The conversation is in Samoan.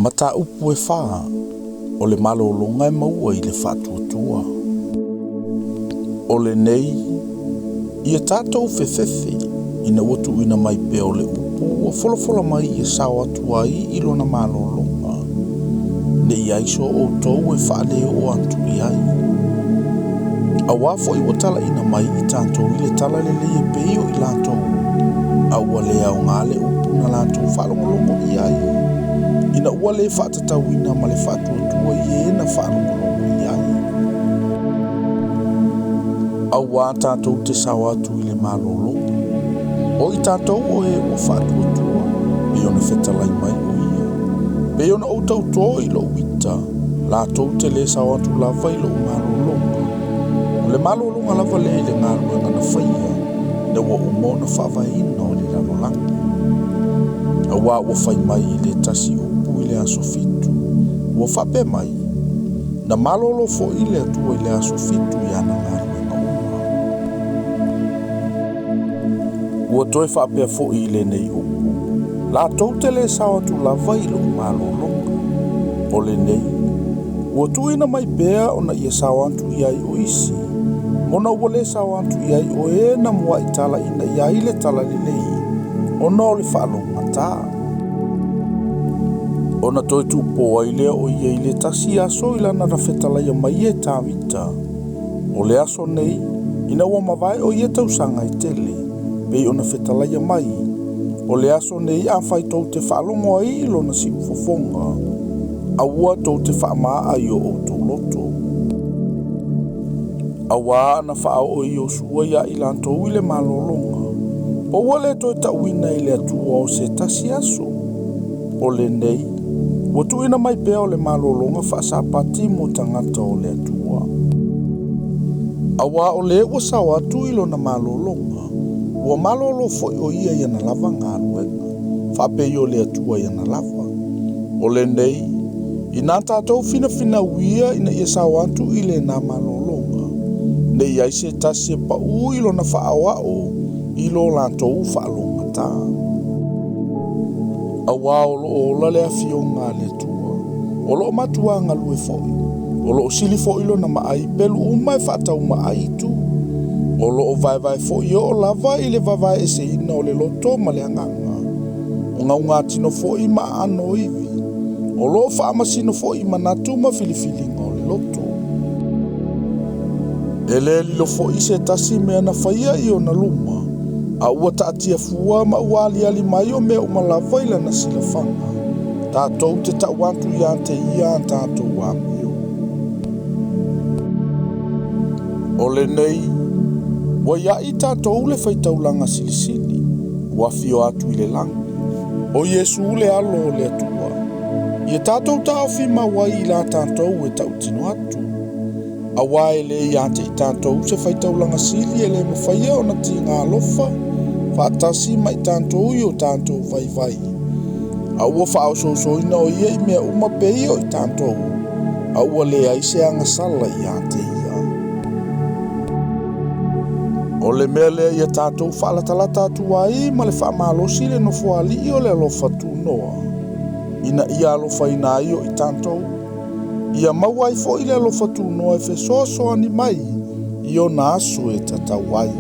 Mataupu e fa o le malologa e maua i le faatuatua. O lenei, ia tatou fefefe ina ua tuuina mai pea o le upu ua folafola mai ia sao atu ai i lona malologa, ne i ai so outou e faaleoo atu i ai. Auā foi ua talaina mai i tatou i le tala lelei e pei o i latou, a ua le aoga le upu na latou faalogologo i ai, ina ua le faatatauina ma le faatuatua i e na faalogologo i ai. Auā tatou te sao atu i le malologa, o i tatou o e ua faatuatua, pei ona fetalai mai o ia. Pei ona ou tautō i lou ita, latou te le sao atu lava i lou malologa. O le malologa lava lea i le galuega na faia, ina ua uma ona faavaeina o le lalolagi. Auā ua fai mai i le tasi upu i le aso fitu, ua faapea mai, Na malolo foi le Atua i le aso fitu i ana galuega uma. Ua toe faapea foi i lenei upu, Latou te le sao atu lava i lou malologa. O lenei, ua tuuina mai pea ona ia sao atu i ai o isi, mona ua le sao atu i ai o e na muai talaina i ai le talalelei, ona o le faalogogata. Ona toe tuupō ai lea o ia i le tasi aso i lana na fetalaia mai e Tavita. O le aso nei, ina ua mavae o ia tausaga e tele, pei ona fetalaia mai, o le aso nei afai tou te faalogo ai i lona siufofoga, aua tou te faamaa i o outou loto. Auā ana faaoo e Iosua iā i latou i le malologa, po ua le toe tauina e le Atua o se tasi aso. O lenei, ua tuuina mai pea o le malologa faasapati mo tagata o le Atua. Auā o le ua sao atu i lona malologa, ua malolo foi o ia i ana lava galuega, faapei o le Atua i ana lava. O lenei, inā tatou finafinau ia ina ia sao atu i lena malologa, ne i ai se tasi e paʻū i lona faaoao i lo latou faalogogata. Auā o loo ola le afioga a le Atua, o loo matuā galue foi, o loo sili foi lona maai i pelu uma e faatauma ai itu. O loo vaevae foi e oo lava i le vavaeeseina o le loto ma le agaga, o gaugatino foi ma aano o ivi, o loo faamasino foi i manatu ma filifiliga o le loto. E le lilo foi se tasi mea na faia i ona luma, a ua taatia fua ma ua aliali mai o mea uma lava i lana silafaga, tatou te tau atu ia te ia a tatou amio. O lenei, ua iaʻi tatou le faitaulaga silisili, ua afio atu i le lagi, o Iesu le Alo o le Atua, ia tatou taofi mau ai i la tatou e tautino atu. Auā e le ia te i tatou se faitaulaga sili e le mafaia ona tiga alofa faatasi ma i tatou i o tatou vaivai, a ua faaosoosoina o ia i mea uma pei o i tatou, a ua leai se agasala ia te ia. O le mea lea ia tatou faalatalata atu ai ma le faamalosi le nofoalii o le alofa tunoa, ina ia alofaina ai o i tatou, ia maua ai foi le alofa tunoa e fesoasoani mai i ona aso e tatau ai.